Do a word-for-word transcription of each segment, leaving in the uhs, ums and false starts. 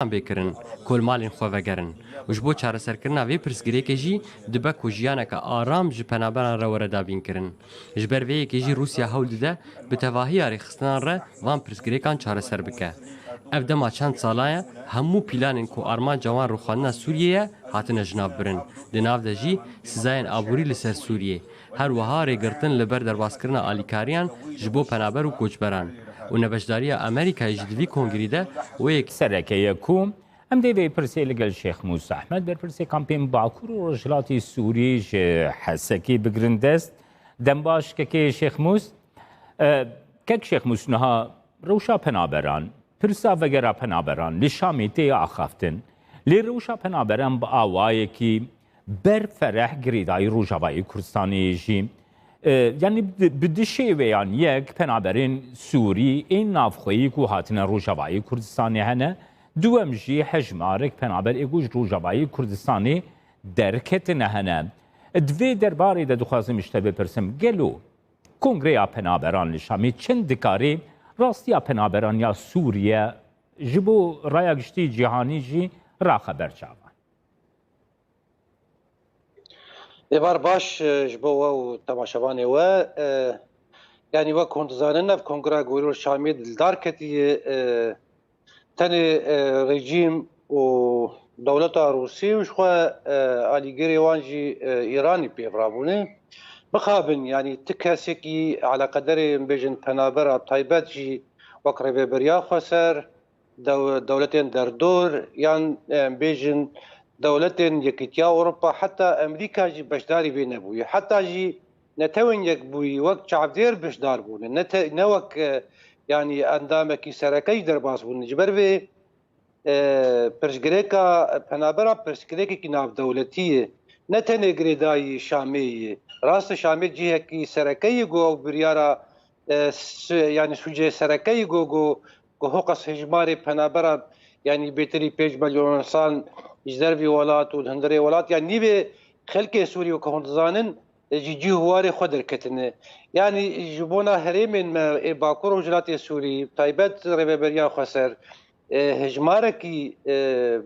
bê kirin, ku li malên xwe vegerin û ji bo çareserkirina vê pirsgirêkê jî dibe ku jiyaneke aram ji penaberan re were dabînkirin. Ji ber vê yekê jî Rûsya hewl dide bi tevahiya rêxistinan re van pirsgirêkan çareser bike. Ev dema çend sala ye hemû pîlanên ku armanca wan rûxandina Sûriyê ye, hatine jinavbirin. Di nav de jî sizayên aborî li ser Sûriyê, her wiha rêgirtin li ber derbaskirina alîkariyan ji bo penaber û koçberan û nebeşdariya Amerîkayê jî di vî kongrî de wê yek Sereke ye ku em dê vê pirsê li gel Şêx Mûs Ehmed, berpirsê kampên Bakur û Rojhilatê Sûrî ji Hesekê bigirin dest. Dem baş kekê Şêx Mûs. E, kek Şêx Mûs, niha rewşa penaberan, pirsa vegera penaberan li Şamê tê axaftin. Lê rewşa penaberan bi awayekî berfereh girêdayî Rojavayê Kurdistanê jî. E, yanî bi, bi du şêweyan, yek penaberên Sûrî ên navxweyî ku hatine Rojavayê Kurdistanê hene, duwem jî hejmarek penaber ê ku ji Rojavayê Kurdistanê derketine hene. Di vê derbarê de dixwazim ji te bipirsim, gelo Kongreya Penaberan li Şamê çend dikarê rastiya penaberan ya Sûriye ji bo raya giştî cîhanî jî raxe ber çavan? Êvar baş, e, ji bo we û temaşevanê we. E, yanî wek hûn dizanin, ev Kongreya Gorî li Şamê dildar ketiye, e, tenê, e, rejîm û dewleta Rûsî û ji xwe, e, alîgirê wan jî, e, Îranî pêv rabûne. Mixabin, yanî ti kesekî eleqederê, em bêjin penabera taybet jî wek Rêveberiya Xweser, dew-, dewletên derdor yan, e, em bêjin dewletên Yekîtiya Ewropa, heta Amerîka jî beşdarî vê nebûye. Heta jî Netewên Yekbûyî wek çavdêr beşdar bûne. Ne te-, ne wek, e, yanî endamekî sereke jî derbas bûne. Ji ber vê, e, pirsgirêka penabera pirsgirêkekî navdewletî ye. Ne tenê girêdayî Şamê ye. Rast e, Şamê cihekî sereke ye ku ew biryara, e, s-, yanî sûcê sereke ye ku, ku, ku hiqas hejmarê penabera, yanî bêtirî pênc milyon însan ji dervî welat û li hundirê welat, yanî nîvê xelkê Sûrî, weke hûn dizanin, e, ji cî û warê xwe derketine. Yanî ji bona herêmên me ê Bakur û Rojhilatê Sûrî, taybet Rêveberiya Xweser, e, hejmarekî, e,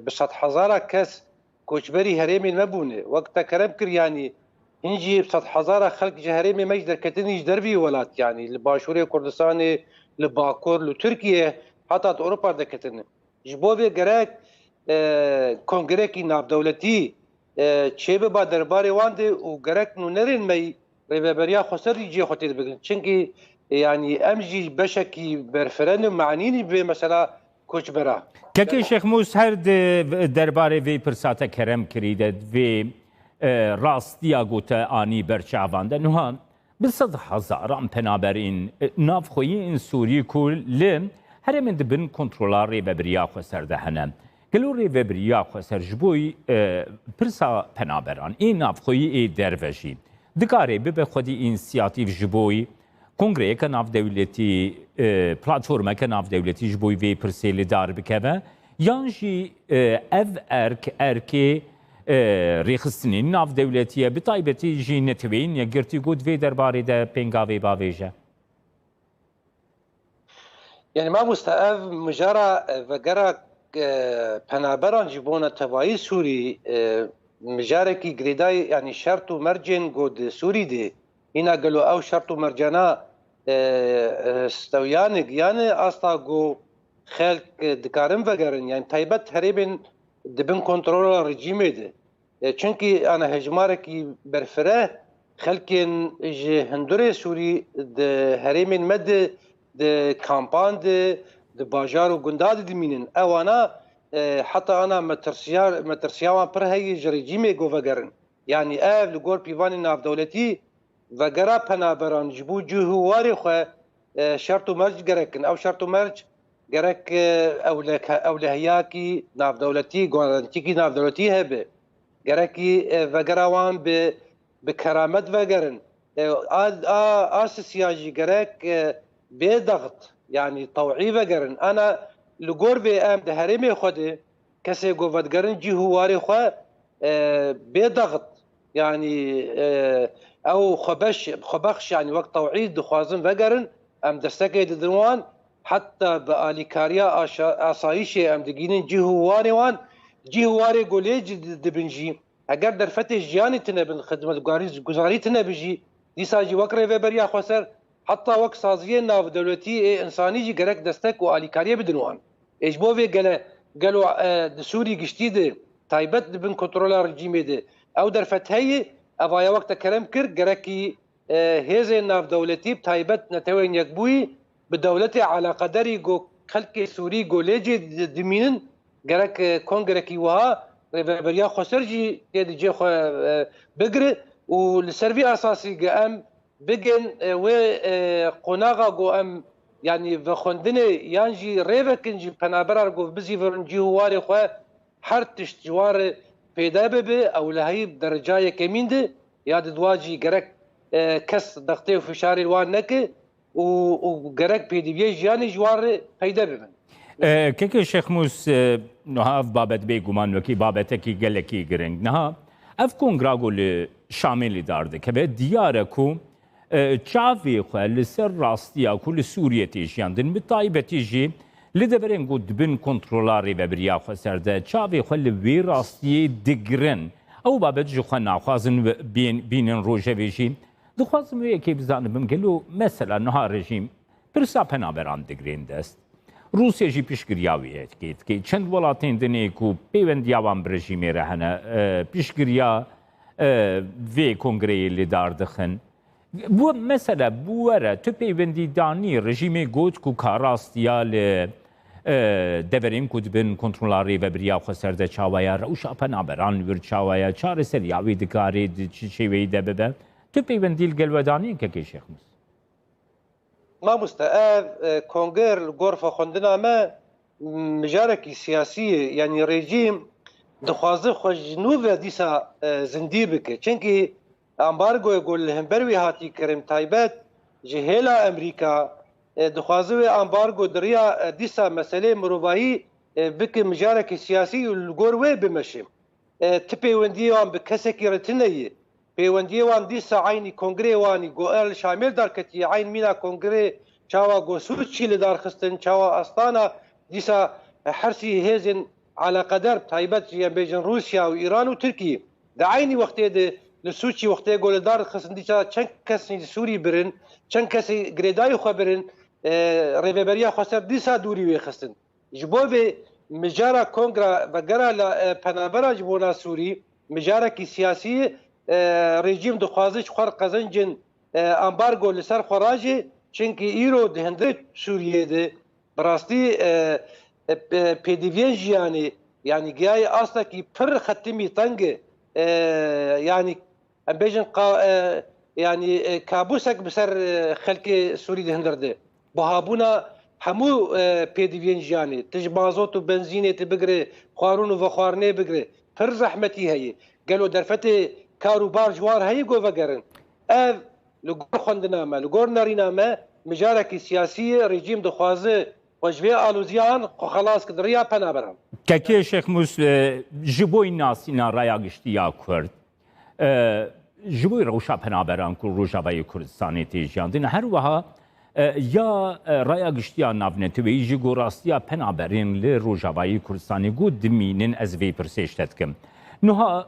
bi sedhezara kes koçberî herêmên me bûne. Wek te kerem kir, yanî hin jî bi sedhezara xelk ji herêmê me jî derketinî ji dervî welat, yanî li Başûrê Kurdistanê, li Bakur, li Tirkiye, heta di Ewropa derketin. Ji bo vê gerek, e, kongrekî navdewletî, e, çêbiba derbarê wan de û gerek nûnerên me yî Rêveberiya Xweser jî cihê xwe tê de bigirin. Çimkî, e, yanî em jî beşekî berfireh in û manî ne bi vê mesela koçbera. Kekê Şêx Mûs, her di derbarê vê pirsa te kerem kirî de, vê, e, rastiya ku te anî ber çavan de, niha bi sed hezaran penaberên, e, navxweyî ên Sûrî ku li herêmên di bin kontrola Rêveberiya Xweser de hene. Gelo Rêveberiya Xweser ji bo, e, pirsa penaberan ê navxweyî ê derve jî dikare bibe xwedî însiyatîf ji bo kongreyeke navdewletî, e, platformeke navdewletî ji bo vê pirsê li dar bikeve, yan jî, e, ev erk, erkê, e, rêxistinên navdewletî ye, bi taybetî jî Neteweyên Yekgirtî ku di vê derbarê de pêngavê bavêje? Yanî mamoste, ev mijara, e, vegera, e, penaberan ji bona tevayî Sûrî, e, mijarekî girêdayî, yanî şert û mercên ku di Sûrî de hîna gelo ew şert û mercana, e, e, stewiyan e, giyan e, asta ku xelk, e, dikarin vegerin, yanî taybet herêmên di bin kontrola rejîmê de. E, çimkî ana hejmarekî berfireh xelkên ji hundirê Sûrî di herêmên me de, di kampan de, di bajar û gunda de dimînin. Ewana, e, heta ana metirsiya, metirsiya wan pir heye ji rejîmê ku vegerin. Yanî ev li gor pîvanên navdewletî vegera penaberan ji bo cih û warê xwe, e, şert û merc gerek in. Ew şert û merc gerek, e, ewleke-, ewlehiyakî navdewletî, guarantîkî navdewletî hebe. Gerekî, e, vegera wan bi, bi keramet vegerin. E, a, a, a sisiya jî gerek, e, bê daxt, yanî tewî vegerin. Ana li gor vê em di herêmê xwe de kesê ku vedigerin cih û warê xwe, e, bê daxt, yanî, e, ew xwebeş, xwebexş, yanî wek tewî dixwazin vegerin, em destekê didin wan. heta bi alîkariya aşa-, asayîşê em digihînin cih û warê wan, cih û warê ku lê ci di-, dibin jî, eger derfetê jiyanê tune bin, xidmetguzarî, guzarî tune bi jî, dîsa jî wek Rêveberiya Xweser, heta wek saziyên navdewletî ê însanî jî gerek destek û alîkariyê bidin wan. Ê ji bo vê gele, gelo, e, di Sûrî giştî de, taybet di bin kontrola rejîmê de ew derfet heye, ev aya wek te kerem kir, gerekî e, hêzên navdewletî, bi taybet Netewên Yekbûyî, bi dewletê eleqederî ku xelkê Sûrî ku lê cê di-, dimînin, gerek, e, kongrekî wiha Rêveberiya Xweser jî tê di cê xwe, e, bigire û li ser vî esasî ge em bigên, e, wê, e, qonaxa ku em, yanî vexwendinê yan jî rê vekin ji penaberan ku bizîvirin cî û warê xwe, her tişt ji wan re peyde bibe, ew li heyî bi dereca yekemîn de ya di dua jî gerek, e, kes dextê û fişarê li wan neke û, û gerek pêdiviyê jiyanê ji wan re peyde bibin. E, Kekê Şêxmûs, e, niha ev babet bêguman wekî babetekî gelekî giring. Niha ev kongra ku li Şamê li dar dikeve, diyar e ku e, çavê xwe li ser rastiya ku li Sûriyê tê jiyandin, bi taybetî jî li deverên ku di bin kontrola Rêveberiya Xweser de, çavê xwe li wê rastiyê digirin. Ew babet ji xwe naxwazin bi-, bîn-, bînin rojevê jî. Dixwazim wê yekê bizanibim, gelo mesela niha rejîm pirsa penaberan digirên dest? Rûsya jî piştgiriya wê yekê dike. Çend welatên din ê ku pêwendiya wan bi rejîmê re hene, e, piştgiriya, e, vê kongreyê li dar dixin. Bu mesele, bu were, tu peywendî danî, rejîmê got ku ka rastiya li, e, deverên ku dibin kontrola Rêveberiya Xweser de çawa ye, rewşa penaberan li wir çawa ye, çareseriya wê dikarê di çi şêweyî de bibe? Tu peywendî li gel we danî, Kekê Şêxmûs? Mamoste, ev, e, konger li gor xwexwendina me mijarekî siyasî ye, yanî rejîm dixwaze xwe ji nû ve dîsa, e, zindî bike. Çimkî ambargoyê ku li hember wê hatî kirin, taybet ji hêla Amerîka, e, dixwaze wê ambargo di riya, e, dîsa meseleyê mirovahî, e, bike mijarekî siyasî û li gor wê bimeşe. E, ti pêwendiyê wan bi kesekî re tune ye. Pêwendiyê wan dîsa eynî kongreyê wan î, ku er li Şamê li dar ketiye, eyn mîna kongreyê çawa ku Sûçî li dar xistin, çawa Astana, dîsa hersî hêzên eleqeder, taybet jî em bêjin Rûsya û Îran û Tirkî, di eynî wextê de li Sûçî wextê ku li dar xistin, dîsa çend kesên ji Sûrî birin, çend kesê girêdayî xwe birin, e, Rêveberiya Xweser dîsa dûrî wê xistin. Ji bo vê mijara kongra vegera la, e, penabera ji bona Sûrî, mijarekî siyasî, e, rejîm dixwaze ji xwe re qezencên, e, ambargo li ser xwe rajê, çimkî îro di hundirê Sûriyê de bi rastî, e, e, pe-, pêdiviyên jiyanê, yanî giyayê astekî pir xetimî teng e, e, yanî em bêjin qa-, e, yanî, e, kabûsek bi ser, e, xelkê Sûrî di hundir de. Bihabûna hemû, e, pêdiviyên jiyanê, tu ji mazot û benzînê tu bigire, xwarin û vexwarinê bigire, pir zehmetî heye. Gelo derfetê kar û bar ji wan heye ku vegerin? Ev li gor xwendina me, li gor nerîna me, mijarekî siyasî ye, rejîm dixwaze xwe ji vê aloziyan xwe xelas kir di riya penaberan. Kekê Şêxmûs, e, ji bo nasîna raya giştî ya Kurd, e, ji bo rewşa penaberan ku Rojavayê Kurdistanê tê jiyandin, her wiha, e, ya, e, raya giştî ya navneteweyî ji ku rastiya penaberên li Rojavayê Kurdistanê ku dimînin, ez vê pirsê ji te dikim. Niha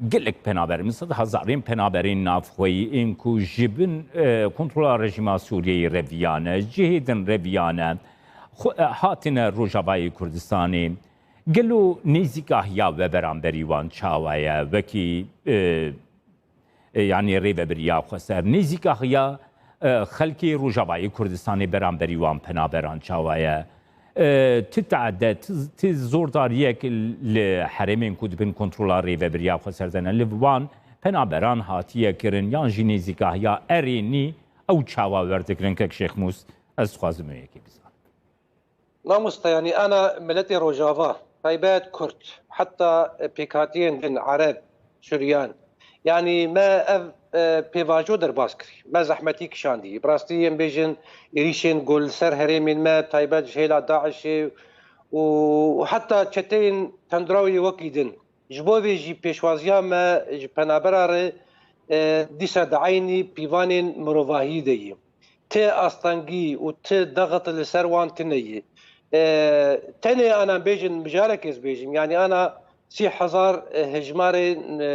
gelek penaber, min sed hezarên penaberên navxweyî ên ku ji bin, e, kontrola rejîma Sûriyeyê reviyane, cihê din reviyane, xwe, e, hatine Rojavayê Kurdistanê. Gelo nêzîkahiya we beramberî wan çawa ye? Wekî, e, e, yanî Rêveberiya Xweser, nêzîkahiya, e, xelkê Rojavayê Kurdistanê beramberî wan penaberan çawa ye? E, ti tade, ti, ti zordariyek li herêmên ku di bin kontrola Rêveberiya Xweser de ne, li wan penaberan hatiye kirin, yan jî nêzîkahiya erênî ew çawa werdigirin, kek Şêxmûs? Ez dixwazim wê yekê bizanim. Mamoste, yanî ana miletê Rojava, taybet Kurd, heta pêkhatiyên din, Ereb, Suryan, yanî me ev, e, pêvajo derbas kirî. Me zehmetî kişandî. Bi rastî em bêjin êrîşên ku li ser herêmên me, taybet ji hêla DAIŞê û heta çeteyên tundrawê wekî din. Ji bo vê jî pêşwaziya me ji penabera re, e, dîsa di eynî pîvanên mirovahiyî de yî. ti astengî û ti dexit li ser wan tune ye. E, tenê ana bêjin, mijarek ez bêjim, yanî ana sî hezar hejmarê, e,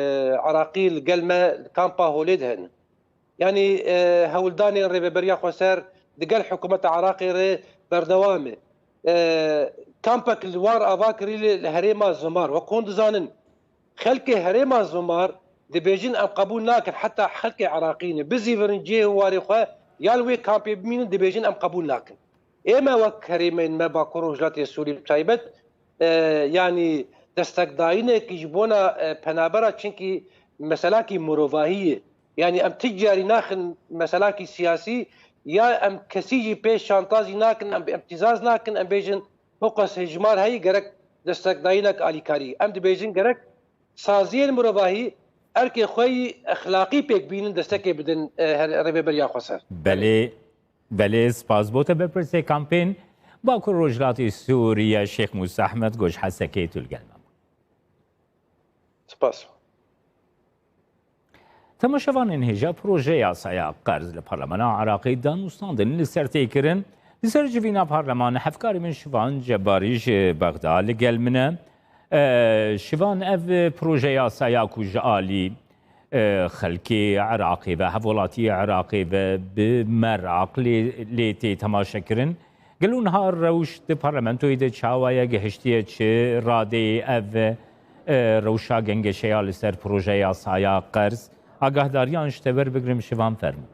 Iraqî li gel me li kampa Holê de hene. Yanî, e, hewldanên Rêveberiya Xweser di gel hikûmeta Iraqê re berdewam e. E, kampek li war ava kirî li, li herêma Zimar. Wek hûn dizanin, xelkê herêma Zimar dibêjin em qebûl nakin, heta xelkê Iraqî ne. Bizîvirin cihê û warê xwe, yan wê kampê bimînin, dibêjin em qebûl nakin. Ê me wek herêmên me Bakur Rojhilatê Sûrî bi taybet, e, yanî destekdayînekî ji bona, e, penabera, çinkî meselakî mirovahî ye. Yanî em ti carî naxin meselakî siyasî, ya em kesî jî pê şantazî nakin, em, em tîzaz nakin, em bêjin hiqas hejmar heyî, gerek destekdayînek alîkarî. Em dibêjin gerek saziyên mirovahî erkê xwe yî exlaqî pêk bînin, destekê bidin, e, her, Rêveberiya Xweser. Belê, belê, spas bo te. Berpirsê kampên Bakur Rojhilatê Sûriye Şêx Mûsa Ehmed, Goj Hesekê, tu li gel me bû. Spas. Temaşevanên hêja, proje yasaya qerz li Parlemana Iraqê danûstandin li ser tê kirin. Li ser civîna parleman hevkarê min Şivan Cebarî ji Bexda li gel min e. E, Şivan, ev proje yasaya ku ji alî, e, xelkê Iraqê ve, hevwelatiyê Iraqê ve bi meraq lê, lê tê temaşekirin, gelo niha rewş di parlamentoyê de çawa ye, gihiştiye çi radeyê ev, e, rewşa gengeşeya li ser proje yasaya qerz? Agahdariyan ji te werbigirim, Şivan, fermo.